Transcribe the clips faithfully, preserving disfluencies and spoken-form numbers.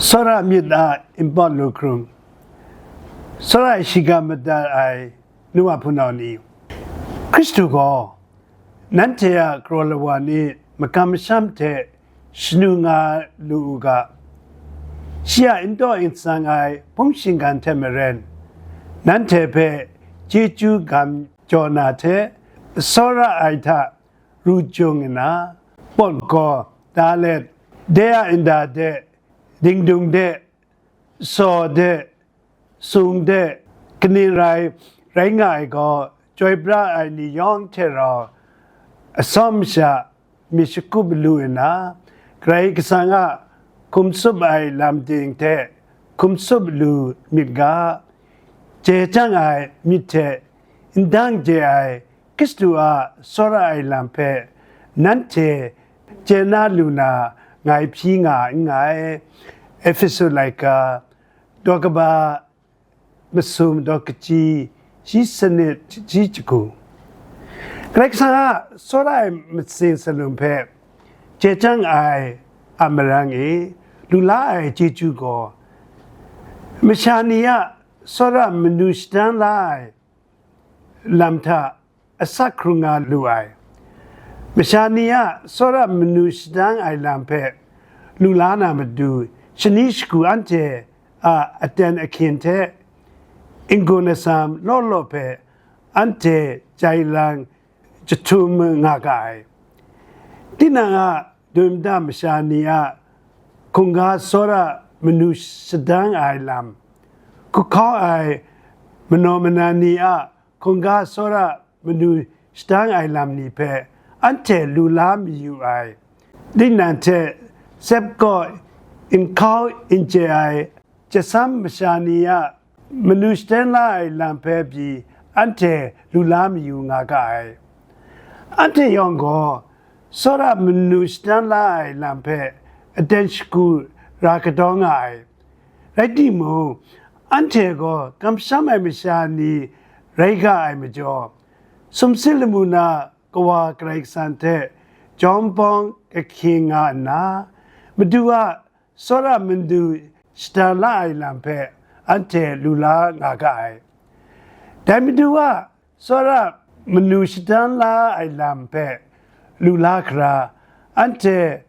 Tsawra myit a npawt lu hkrung, tsawra e shingkang madat ai nu wa hpunau ni, Hkristu gaw nanhte a kraw lawa ni makam masham hte shanu nga lu u ga, shi a n taw n tsang ai hpung shingkang hte maren, nanhte hpe chyeju gam jaw na hte, tsawra ai hta ru jung nna, pawt gaw da let, de a nda de, dingdung de, saw de, sung de, kaning rai rai nga ai gaw, chyoi pra ai ni yawng hte rau atsawm sha myit shakup lu nna, Karai Kasang a hkum tsup ai lam ting hte hkum tsup lu myit ga, chye chyang ai myit hte n dang chye ai Hkristu a tsawra ai lam hpe nanhte chye na lu na ngai hpyi nga nngai. Ehpesu laika, daw kaba masum, daw kaji, shi sanit, shi jahku. Karai Kasang a tsawra ai matsing salum hpe chye chyang ai a marang e, lu la ai chyeju gaw, masha ni a tsawra manu shadan la ai lam hta asak hkrung nga lu ai. Masha ni a tsawra manu shadang ai lam hpe lu la na matu, shani shagu anhte a aten ahkyen hte n-gun atsam law law hpe anhte jai lang jahtum nga ga ai. Tinang a dum da masha ni a hkungga tsawra manu shadang ai lam, hkuhkau ai manaw manan ni a hkungga tsawra manu shadang ai lam ni hpe anhte lu la mayu ai. Tinang hte sep kaw nhkau n chye ai jasam masha ni a manu shadan la ai lam hpe pyi anhte lu la mayu nga ga ai. Anhte yawng gaw tsawra manu shadan la ai lam hpe aten shagu ra kadaw nga ai. Rai timung, anhte gaw kamsham ai masha ni rai ga ai majaw, sumsing lamu na Kawa Karai Kasang hte jawm bawng kahkying nga nna, Madu a tsawra manu shadang la ai lam hpe anhte lu la nga ga ai. Dai Madu a tsawra manu shadang la ai lam hpe lu la hkra, anhte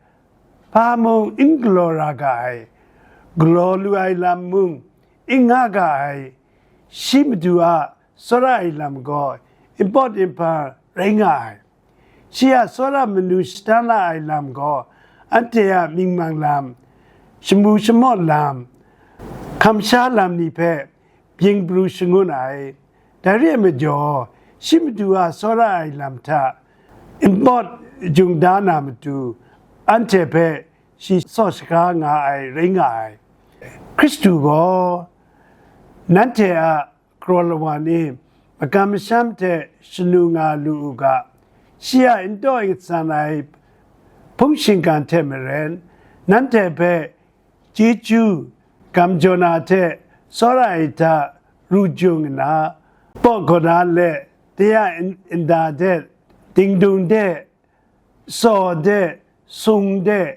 hpa mung n galaw ra ga ai, galaw lu ai lam mung n nga ga ai, shi Madu a tsawra ai lam gaw npawt nhpang rai nga ai. Shi a tsawra manu shadang la ai lam gaw, anhte a mying mang lam, shamu shamawt lam, hkam sha lam ni hpe byin pru shangun ai. Dai re ai majaw, shi Madu a tsawra ai lam hta npawt jung da na matu, anhte hpe shi tsaw shaga nga ai rai nga ai. Hkristu gaw nanhte a kraw lawa ni makam masham hte shanu nga lu u ga, shi a n taw n tsan ai hpung shingkang hte maren, nanhte hpe chyeju gam jaw na hte tsawra ai hta ru jung nna, paw gaw na let, de a n-, nda de, dingdung de, saw de, sung de,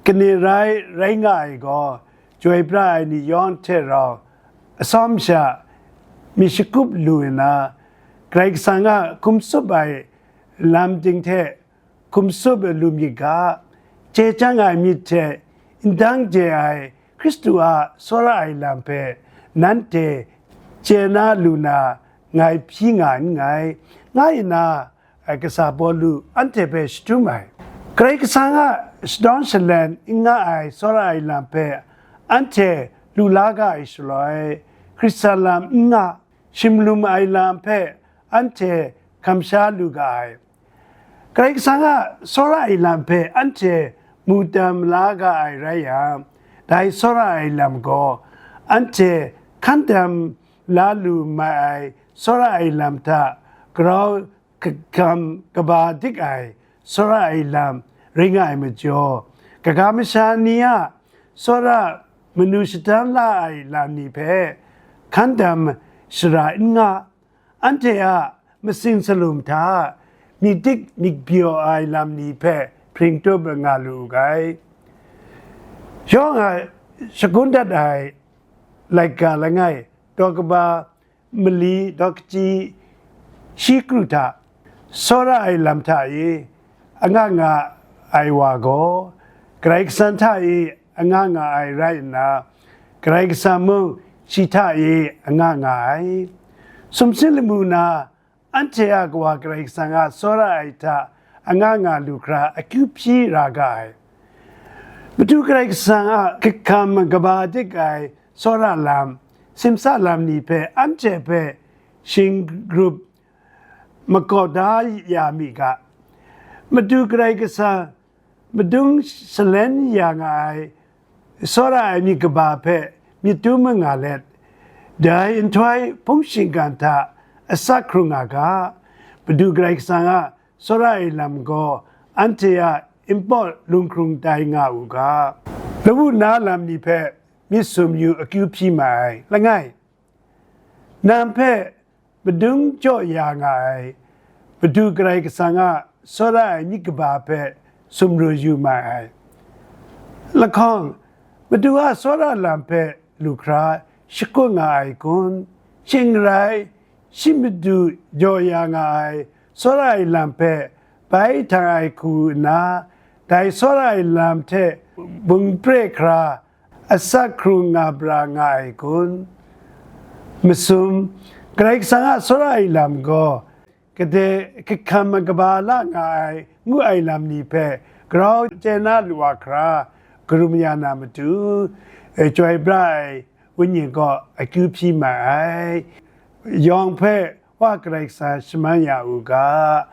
kaning rai rai nga ai gaw, chyoi pra ai ni yawng hte rau atsawm sha myit shakup lu nna, Karai Kasang a hkum tsup ai lam ting hte hkum tsup lu myit ga, chye chyang ai myit hte n dang chye ai Hkristu a tsawra ai lam hpe nanhte chye na lu na ngai hpyi nga nngai, nga nna, ai kasa Pawlu anhte hpe shadum ai. Karai Kasang a shadawn shalem n nga ai tsawra ai lam hpe anhte lu la ga ai shaloi, Hkristan lam n nga, shimlum ai lam hpe anhte hkam sha lu ga ai. Karai Kasang a tsawra ai lam hpe anhte mu tam la ga ai rai yang, dai tsawra ai lam gaw anhte hkan tam la lu mai ai tsawra ai lam hta grau kagam kaba dik ai tsawra ai lam rai nga ai majaw, kaga masha ni a tsawra manu shadang la ai lam ni hpe hkan tam shara n nga, anhte a matsing salum hta myit dik myit byaw ai lam ni hpe hpring tup nga lu u ga. Yawng a shagun dat ai laika langai, daw kaba mali daw kachyi shi kru hta, tsawra ai lam hta e anga nga ai wa gaw, Karai Kasang hta e anga nga ai rai nna, Karai Kasang mung shi hta e anga nga ai. Sumsing lamu na anhte a Kawa Karai Kasang a tsawra ai hta anga nga lu hkra akyu hpyi ra ga ai. Madu Karai Kasang a kahkam kaba dik ai tsawra lam, simsa lam ni hpe anhte hpe shingrup makau da ya mi ga. Madu Karai Kasang madung salen ya nga ai tsawra ai myit kaba hpe myit dum nga let, dai nhtoi hpung shinggan hta asak hkrung nga ga. Madu Karai Kasang a tsawra ai lam gaw anhte a npawt lunghkrung tai nga u ga. Lawu na lam ni hpe myit sum yu akyu hpyi ma ai. Langai, nang hpe madung jaw ya nga ai Madu Karai Kasang a tsawra ai myit kaba hpe sumru yu ma ai. Lahkawng, Madu a tsawra lam hpe lu hkra shakut nga ai kun? Shing n rai, shi Madu jaw ya nga ai tsawra ai lam hpe bai htang ai hku nna, dai tsawra ai lam hte bung pre hkra asak hkrung nga bra nga ai kun? Masum, Karai Kasang a tsawra ai lam gaw, gade kahkam kaba la nga ai ngu ai lam ni hpe grau chye na lu a hkra, karum ya na matu, e, chyoi bra ai Wenyi kaw akyu hpyi ma ai. Yawng hpe Wa Karai Kasang shaman ya u ga.